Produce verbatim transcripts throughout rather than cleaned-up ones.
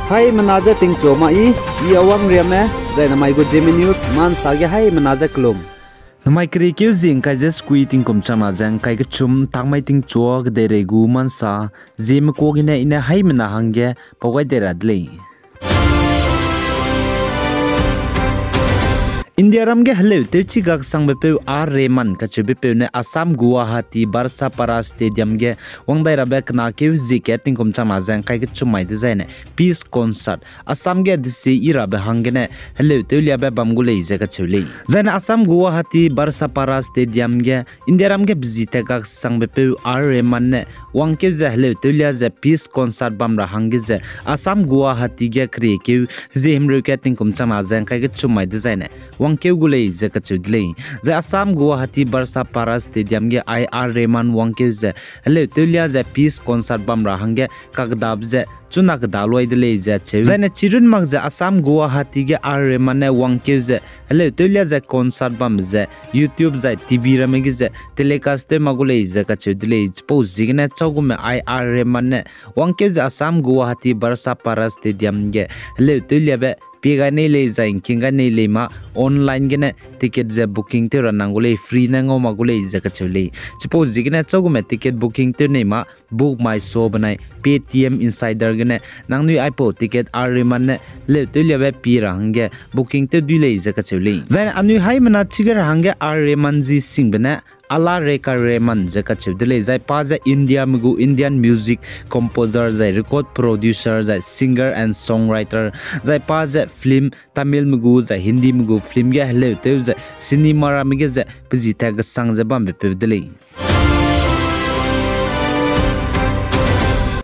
Haimena je tingchu ma i, i Awang Riame, zai namai gu Zeme News, mansa ge haimena je kelum. Namai keriekeu zie ngkai ze sekui tingkum changna ze ngkai kechum, tangmai tingchua kedeirei gu mansa, Zeme kuâ gene i ne haimena hangge pau gai dei ra de lei. Indiaram ge heleu tewchi gaksangbe peu R Rahman kacheube peu ne Assam Guwahati Barsapara Stadium ge wang dai rabe kenakeu zie kat tingkum changna ze ngkai kechum mai dezaine Peace Concert, Assam ge desi i rabe hanggene heleu tewliabe bam gu lei ze kacheu lei. Zaine Assam Guwahati Barsapara Stadium ge Indiaram ge bezi tat gaksangbe peu R Rahman ne wangkeu ze heleu tewlia ze Peace Concert bam ra hangge ze Assam Guwahati ge keriekeu zie himreu kat tingkum changna ze ngkai kechum mai dezaine wangkeu gu lei ze kacheu de lei. Zai Assam Guwahati Barsapara Stadium ge ai R Rahman wangkeu ze heleu tewlia ze Peace Concert bam ra hangge kakdabe ze chuna keda luai de lei ze cheu. Zaine chirun mak ze Assam Guwahati ge R Rahman ne wangkeu ze heleu tewlia ze concert bambe ze YouTube zai TV ramme ge ze telecast tew mak gu lei ze kacheu de lei. Chipau ziegene chaugume ai R Rahman ne wangkeu ze Assam Guwahati Barsapara Stadium ge heleu tewliabe pie gai nei lei zai ngking gai nei lei ma online gene ticket ze booking tew ra nang gu lei, free ne ngau mak gu lei ze kacheu lei. Chipau ziegene chaugume ticket booking tew nei ma Book My Show benai Paytm Insider gene nangnui aipau ticket R Rahman ne heleu tewliabe pie ra hangge booking tew dui lei ze kacheu lei. Zaine anui haimena chige ra hangge R Rahman zi singbe ne Alla Rekha Rahman ze kacheu de lei. Zai pa ze Indiame gu Indian music composer zai record producer zai singer and songwriter, zai pa ze film Tamilme gu zai Hindime gu film ge heleu tew ze cinema ramme ge ze pezi tat gesang ze bambe peu de lei.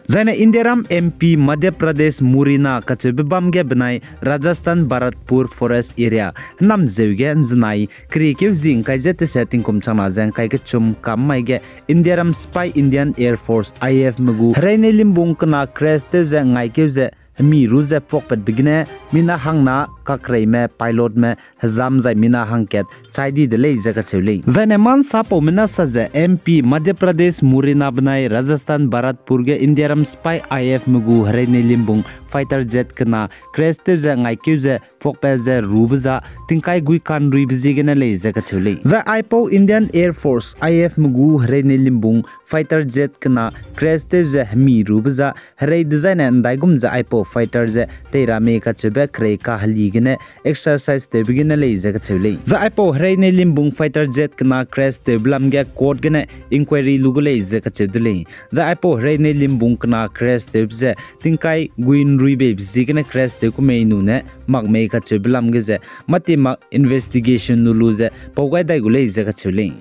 Zaine Indiaram MP Madhya Pradesh Morena kacheube bam ge benai Rajasthan Bharatpur Forest Area hênam zeu ge nzenai keriekeu zie ngkai ze tese tingkum changna ze ngkai kechum kam mai ge Indiaram sipai Indian Air Force, IAFme gu hereine limbung kena crash tew ze ngaikeu ze hemi ru ze puakpatbe gene mina hangna kakreime pilotme hezam zai mina hangkat chai di de lei ze kacheu lei. Zaine mansapaume na sa ze MP Madhya Pradesh Morena benai Rajasthan Bharatpur ge Indiaram sipai IAFme gu hereine limbung fighter jet kena crash tew ze ngaikeu ze puakpat ze rube za tingkai gui kanruibe ziegene lei ze kacheu lei. Zai aipau Indian Air Force, IAFme gu hereine limbung fighter jet kena crash tew ze hemi rube za herei dezaine ndaigum ze aipau fighter ze tei ra mei kacheube kerei kaheli gene exercise tewbe gene lei ze kacheu lei. Zai aipau hereine limbung fighter jet kena crash tewbe lam ge court gene inquiry lu gu lei ze kacheu de lei. Zai aipau hereine limbung kena crash tewbe ze tingkai gui nruibeibe ziegene crash tew ku mei nune mak mei kacheube lam ge ze mâti mak investigation lu lu ze pau gai dai gu lei ze kacheu lei.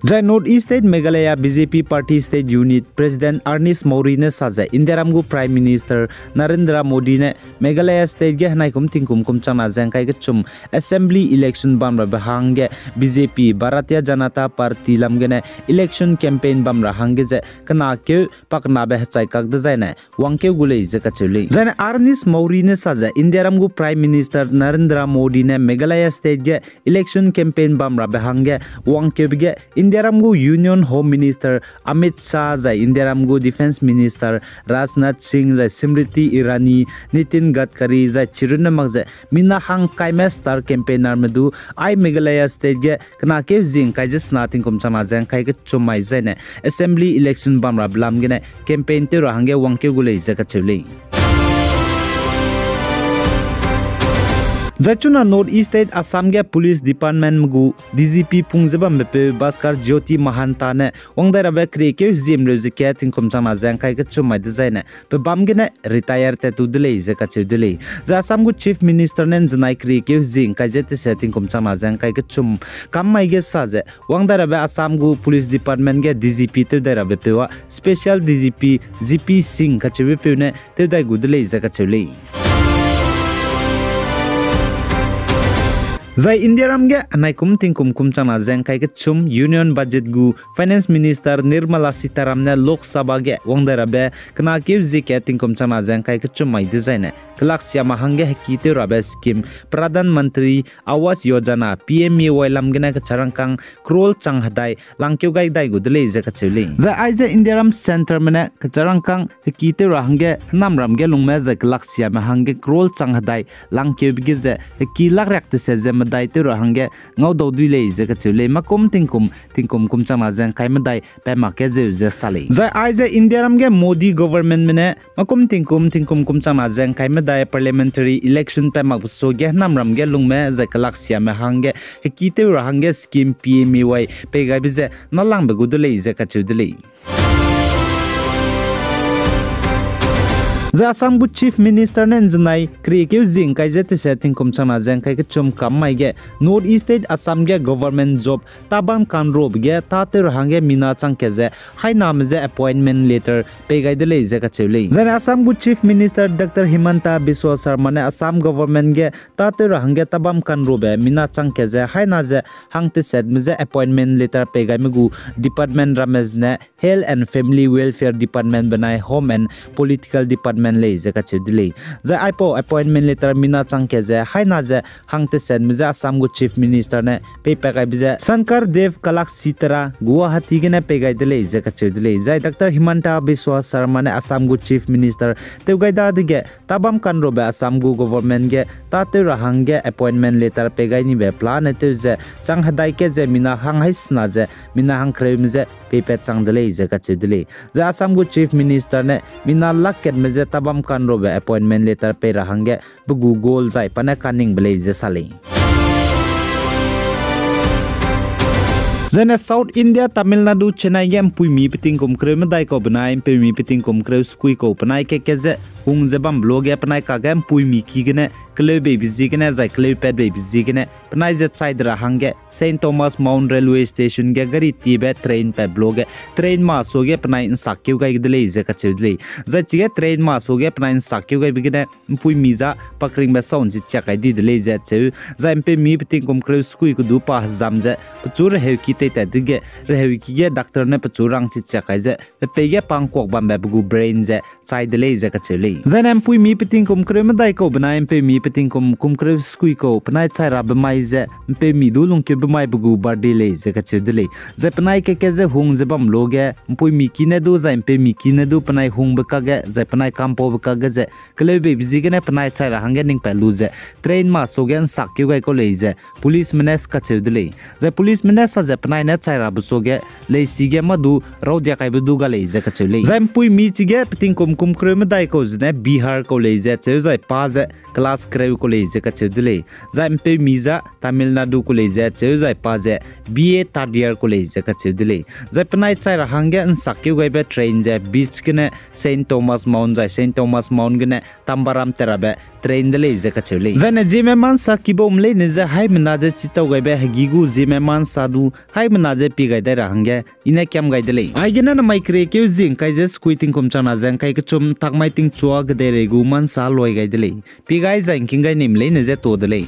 Zai North East State Meghalaya BJP Party State Unit President Anish Mori ne sa ze Indiaram gu Prime Minister Narendra Modi ne Meghalaya State ge henai kum tingkum kum changna ze ngkai kechum Assembly election bam rabe hangge BJP, Bharatiya Janata Party lam gene election campaign bam ra hangge ze kenakeu pakenabe hechai kak dezaine wangkeu gu lei ze kacheu lei. Zaine Anish Mori ne sa ze Indiaram gu Prime Minister Narendra Modi ne Meghalaya State ge election campaign bam rabe hangge wangkeube ge Indiaram gu Union Home Minister Amit Shah zai Indiaram gu Defence Minister Rajnath Singh zai Smriti Irani, Nitin Gadkari zai chirunne mak ze mina hangkaime star campaignerme du ai Meghalaya State ge kenakeu zie ngkai ze sena tingkum changna ze ngkai kechum mai zaine Assembly election bam rabe lam gene campaign tew ra hangge wangkeu gu lei ze kacheu lei. Zai chuna North East State Assam ge Police Departmentme gu DGP pung ze bambepeu Bhaskar Jyoti Mahanta ne wang dai rabe keriekeu ziemreu ze kat tingkum changna ze ngkai kechum mai dezaine pebâm gene retire tat tu de lei ze kacheu de lei. Zai Assam gu Chief Minister ne nzenai keriekeu zie ngkai ze tese tingkum changna ze ngkai kechum kam mai ge sa ze wang dai rabe Assam gu Police Department ge DGP tew dai rabepeu a Special DGP G P Singh kacheubepeu ne tew dai gu de lei ze kacheu lei. Zai Indiaram ge anai kum tingkum kum changna ze ngkai kechum Union Budget gu Finance Minister Nirmala Sitharam ne Lok Sabha ge wang dai rabe kena keu zie ke tingkum changna ze ngkai kechum mai dezaine kelaksiame hangge heki tew rabe scheme Pradhan Mantri Awas Yojana, P M A Y lam gene kecharangkang crore chang hedai langkeu gai dai gu de lei ze kacheu lei. Zai aize Indiaram centreme ne kecharangkang heki tew ra hangge hênamram ge lungme zai kelaksiame hangge crore chang hedai langkeube ge ze heki lak riak teset ze medai tew ra hangge ngaudau dui lei ze kacheu lei. Makum tingkum, tingkum kum changna ze ngkai medai pa mak ke zeu ze sa lei. Zai aize Indiaram ge Modi governmentme ne makum tingkum, tingkum kum changna ze ngkai medai parliamentary election pa makbe suage hênamram ge lungme zai kelaksiame hangge heki tew ra hangge scheme P M A Y pei gaibe ze nalangbe gu de lei ze kacheu de lei. Zai Assam gu Chief Minister ne nzenai keriekeu zie ngkai ze teset tingkum changna ze ngkai kechum kam mai ge North East State Assam ge government job tabam kanrobe ge tâtew ra hangge mina chang ke ze hainame je appointment letter pei gai de lei ze kacheu lei. Zaine Assam gu Chief Minister Doctor Himanta Biswa Sarma ne Assam government ge tâtew ra hangge tabam kanrobe mina chang ke ze haina ze hang tesetme je appointment letter pei gaime gu department ramme zene Health and Family Welfare Department benai Home and Political Department lei ze kacheu de lei. Zai aipau appointment letter mina chang ke ze haina ze hang tesetme je Assam gu Chief Minister ne peipat gaibe ze Shankar Dev Kalakshetra Guwahati gene pei gai de lei ze kacheu de lei. Zai Doctor Himanta Biswa Sarma ne Assam gu Chief Minister tew gai dadege tabam kanrobe Assam gu government ge tâtew ra hangge appointment letter pei gai nibe pelane tew ze chang hedai ke ze mina hang haisena ze mina hang kereume je peipat chang de lei ze kacheu de lei. Zai Assam gu Chief Minister ne mina lak katme je tabam kanrobe appointment letter pei ra hangge pe gu goal zai pa ne kaningbe lei ze sa lei. Zaine South India Tamil Nadu Chennai ge mpuimi petingkum kereu medai kau benai mpeumi petingkum kereu sekui kau penai kat ke ze hung ze bambe luage penai kage mpuimi ki gene keleu beibe ziegene zai keleu pat beibe ziegene penai ze chai de ra hangge Saint Thomas Mount Railway Station ge gari tiebe train pat luage train ma suage penai nsakkeu gai de lei ze kacheu de lei. Zai chige train ma suage penai nsakkeu gaibe gene mpuimi za pakringbe sau nchi chiak gai di de lei ze cheu. Zai mpeumi petingkum kereu sekui kedu pa hezam ze pechu reheuki teitat dege reheuki ge doctor ne pechu rangchi chiak gai ze pe peige pa ngkuak bambe pe gu brain ze chai de lei ze kacheu lei. Zaine mpuimi petingkum kereu medai kau benai mpeumi petingkum kum kereu sekui kau penai chai rabe mai ze mpeumi du lungkeube mai pe gu birthday lei ze kacheu de lei. Zai penai kat ke ze hung ze bam luage mpuimi ki ne du zai mpeumi ki ne du penai hungbe kage zai penai kampaube kage ze keleu beibe ziegene penai chai ra hangge ning pat lu ze train ma suage nsakkeu gai kau lei ze policeme ne kacheu de lei. Zai policeme ne sa ze penai ne chai rabe suage leisi ge mâ du raudia kaibe du ga lei ze kacheu lei. Zai mpuimi chige petingkum kum kereu medai kau zene Bihar kau lei ze cheu zai pa ze class kereu kau lei ze kacheu de lei. Zai mpeumi za Tamil Nadu kau lei ze cheu zai pa ze B A third year kau lei ze kacheu de lei. Zai penai chai ra hangge nsakkeu gaibe train ze beach gene Saint Thomas Mount zai Saint Thomas Mount gene Tambaram tat rabe train de lei ze kacheu lei. Zaine Zeme mansa kibaume leine ze haimena ze chichau gaibe hegî gu Zeme mansa du haimena ze pie gai dai ra hangge I ne kiam gai de lei. Aigene namai keriekeu zie ngkai ze sekui tingkum changna ze ngkai kechum takmai tingchua kedeirei gu mansa loi gai de lei. Pie gai zai ngking gai nime leine ze to de lei.